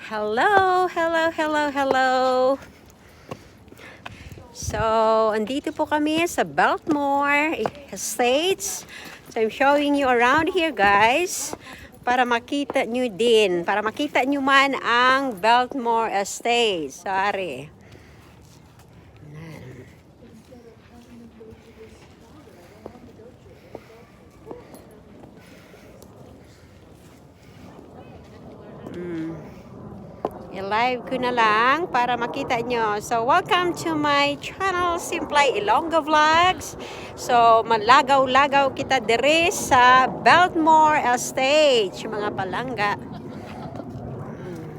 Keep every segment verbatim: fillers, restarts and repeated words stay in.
Hello, hello, hello, hello. So, andito po kami sa Biltmore Estates. So, I'm showing you around here, guys, para makita nyo din, para makita nyo man ang Biltmore Estates. Sorry. Mm. I-live ko na lang para makita nyo. So, welcome to my channel, Simplay Ilonggo Vlogs. So, malagaw-lagaw kita diri sa Biltmore Estates, mga palangga. Mm.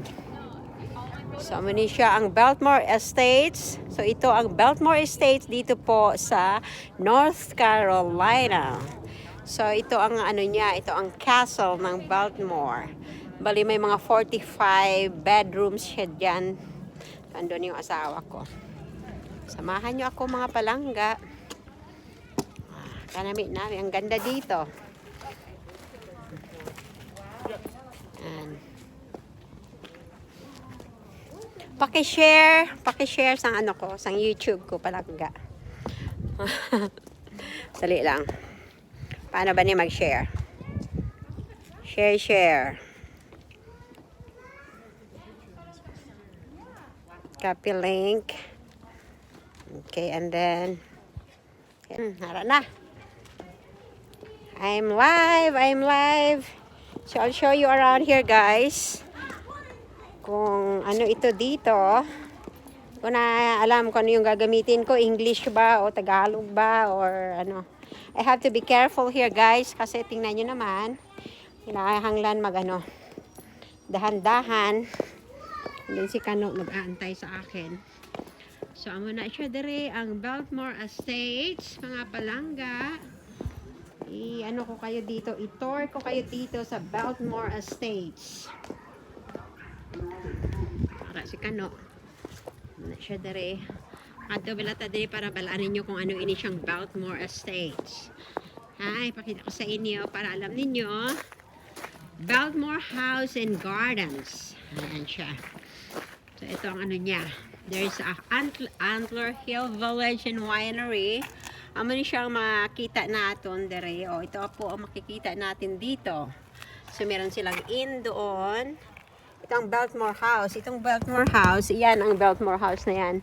So, amo ni siya ang Biltmore Estates. So, ito ang Biltmore Estates dito po sa North Carolina. So, ito ang ano niya, ito ang castle ng Biltmore. Bali, may mga forty-five bedrooms siya dyan. Andun yung asawa ko. Samahan niyo ako, mga palangga. Ah, kanami-nami. Ang ganda dito. Yan. Paki-share, paki-share sang ano ko, sang YouTube ko, palangga. Sali lang. Paano ba ni mag-share? Share, share. Copy link. Okay, and then, hmm, hara na. I'm live, I'm live. So, I'll show you around here, guys. Kung ano ito dito. Kung na alam kung ano yung gagamitin ko, English ba o Tagalog ba or ano. I have to be careful here, guys, kasi tingnan nyo naman, kinahanglan mag ano, dahan-dahan. Then si Kano mag-aantay sa akin. So, amo na siya diri, ang Biltmore Estates, mga palangga. I-ano ko kayo dito, i-tour ko kayo dito sa Biltmore Estates. Para si Kano. Amo na siya diri. Adto bala ta diri para balaan ninyo kung ano ini siyang Biltmore Estates. Ay, pakita ko sa inyo para alam ninyo. Biltmore House and Gardens. Ayan siya. So, ito ang ano niya. There's a Antl- Antler Hill Village and Winery. Amo ni siyang makita naton dere. O, ito po ang makikita natin dito. So, meron silang inn doon. Ito ang Biltmore House. Itong Biltmore House, iyan ang Biltmore House na yan.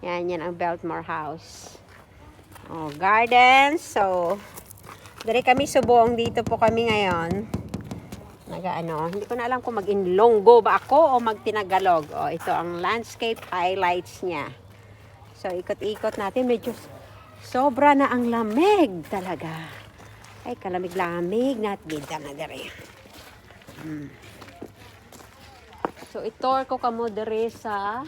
Yan, yan ang Biltmore House. Oh, gardens. So, diri kami subong. Dito po kami ngayon. Nagaano, hindi ko na alam kung mag-Ilonggo ba ako o mag-Tinagalog. Oh, ito ang landscape highlights niya. So, ikot-ikot natin. Medyo s- sobra na ang lamig talaga. Ay, kalamig-lamig. Nat gid na diri. Hmm. So, i-tour ko kamo diri sa,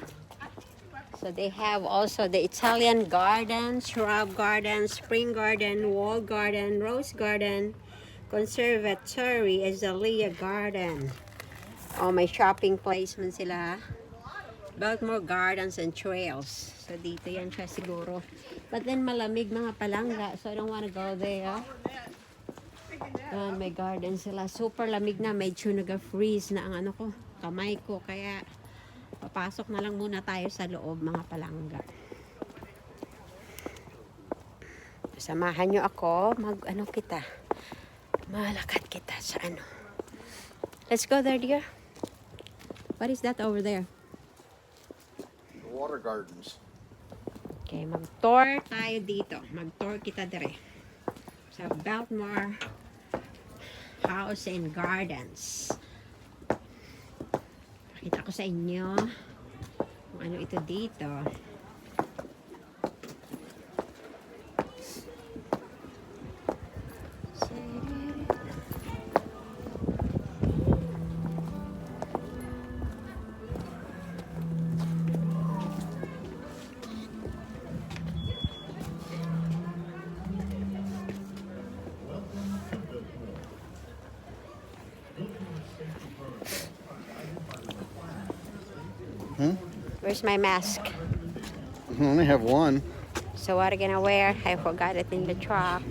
so they have also the Italian garden, shrub garden, spring garden, wall garden, rose garden, conservatory, azalea garden. Oh, may shopping place man sila. Biltmore Gardens and Trails. So, dito yan siya siguro. But then, malamig mga palangga. So, I don't wanna go there. Ah, may garden sila. Super lamig na. Medyo naga-freeze na ang ano ko, kamay ko. Kaya, papasok na lang muna tayo sa loob, mga palangga. Samahan nyo ako. Mag, ano kita. Malakad kita sa ano. Let's go there, dear. What is that over there? The water gardens. Okay, mag-tour tayo dito. Mag-tour kita dire. Sa Biltmore House and Gardens. Pakita ko sa inyo kung ano ito dito. Hmm? Where's my mask? I only have one. So what are you gonna wear? I forgot it in the truck.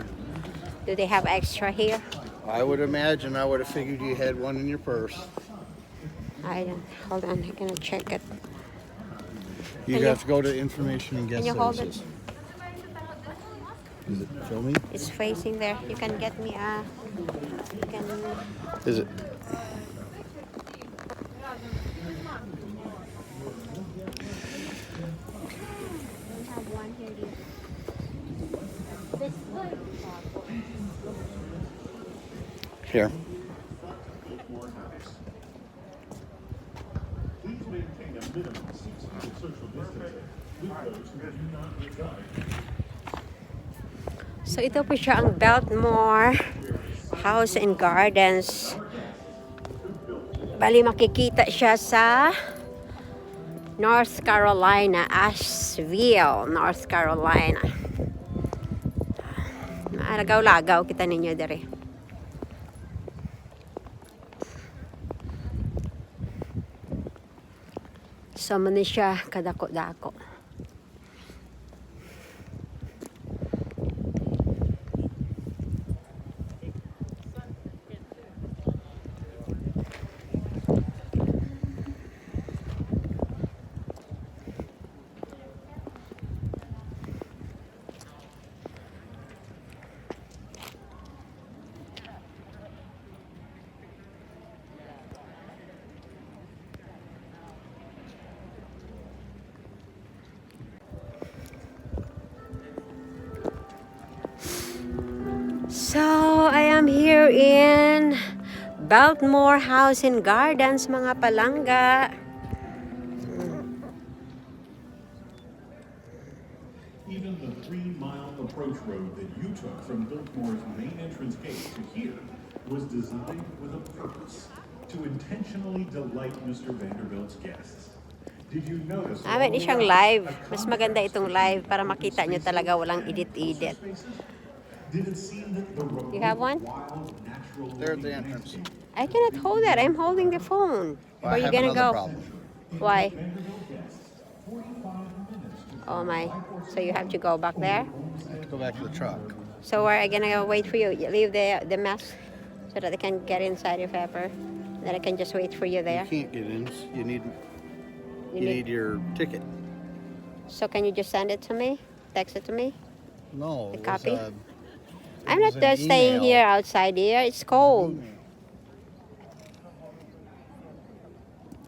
Do they have extra here? I would imagine I would have figured you had one in your purse. I don't. Hold on, I cannot check it. You Can you- have to go to information and guest Can you hold it? services. Is it filming? It's facing there. You can get me a. You can. Is it? Here. So ito po siya ang Biltmore House and Gardens. Bali, makikita siya sa North Carolina, Asheville, North Carolina. Maaragaw-lagaw kita ninyo diri. So, muna siya kadako-dako. So, I am here in Biltmore House and Gardens, mga palangga. Even the three-mile approach road that you took from Biltmore's main entrance gate to here was designed with a purpose, to intentionally delight Mister Vanderbilt's guests. Did you notice Ah, meron siyang live. Mas maganda itong live para makita nyo talaga walang edit-edit. Did it seem that the road You have one? Wild natural There at the entrance. I cannot hold it. I'm holding the phone. Well, Where I you have gonna another go? Problem. Why? Vanderbilt guests forty-five minutes to Oh my. So you have to go back there? I have to go back to the truck. So where I gonna wait for you? You leave the the mask so that I can get inside if ever. Then I can just wait for you there. You can't get in. You need You you need- need your ticket. So can you just send it to me? Text it to me? No. A it was, copy? uh, I'm it not was an uh, staying email. Here outside here. It's cold.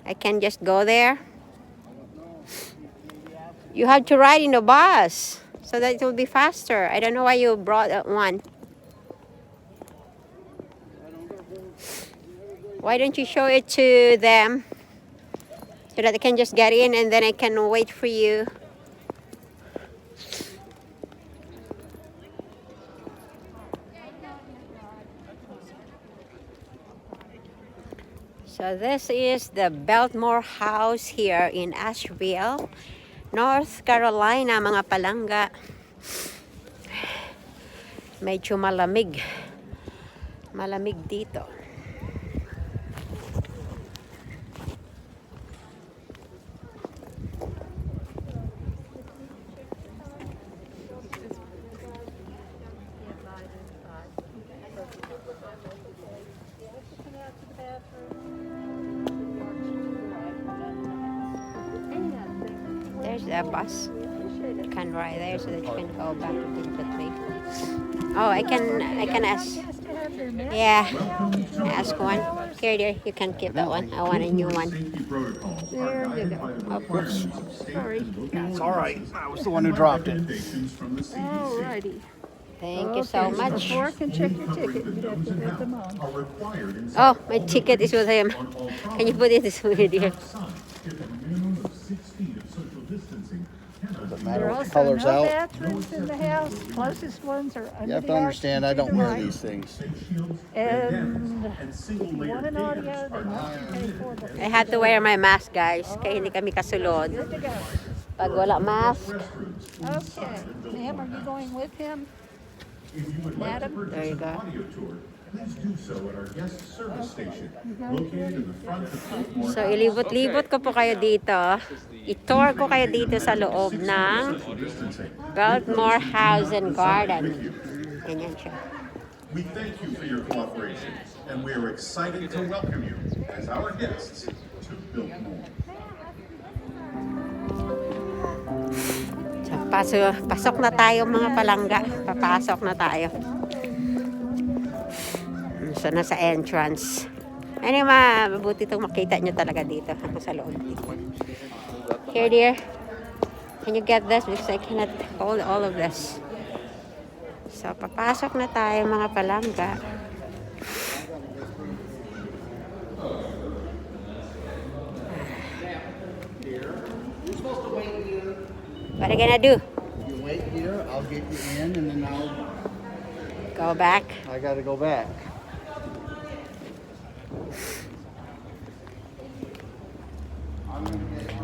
I can just go there. You have to ride in the bus so that it will be faster. I don't know why you brought uh, one. Why don't you show it to them so that they can just get in and then I can wait for you? So this is the Biltmore House here in Asheville, North Carolina, mga palangga. Medyo malamig. Malamig dito. There's a bus. You can ride there so that you can go back to the place. Oh, I can, I can ask. Yeah, ask one. Here, there, you can keep that one. I want a new one. There you go. Oh, oops. Sorry. It's all right. I was the one who dropped it. Recommendations from the C D C. Alrighty. Thank you so much. Before can check your ticket, you have to have them on. Are required in Oh, my ticket is with him. Can you put it this way, dear? Outside, if a minimum of six feet of social distancing cannot be Matter There what are colors no out. bathrooms in the house. Closest ones are under You have the to arch understand, and I to don't the wear right. These things. Face shields, And and if single you layer want an audio, cameras they are want to pay for them. I have to wear my mask, guys, kaya hindi kami kasulod. Good to go. Pag wala mask, Okay. Ma'am, are you going with him? If you would like to Madam? There you purchase an go. audio tour, please do so at our guest service station located in the front of Biltmore. So, ilibot-libot ko po kayo dito. I-tour ko kayo dito sa loob ng Biltmore House and Garden. Ganyan siya. We thank you for your cooperation, and we are excited to welcome you as our guests to Biltmore. So, paso, pasok na tayo, mga palangga. Papasok na tayo. So, nasa entrance. Ano, ma, mabuti itong makita nyo talaga dito. Ako sa loob. Here, dear. Can you get this? Because I cannot hold all of this. So, papasok na tayo, mga palangga. What are you gonna do? You wait here, I'll get you in, and then I'll, Go back. I gotta go back.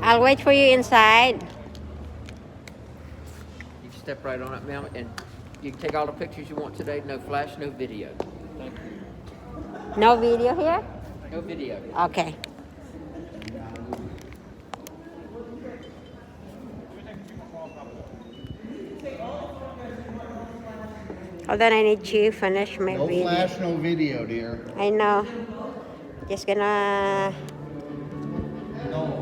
I'll wait for you inside. You can step right on up, ma'am, and you can take all the pictures you want today. No flash, no video. No video here? No video. Okay. Hold on, I need to finish my No video. Flash, no video, dear. I know. Just gonna. No,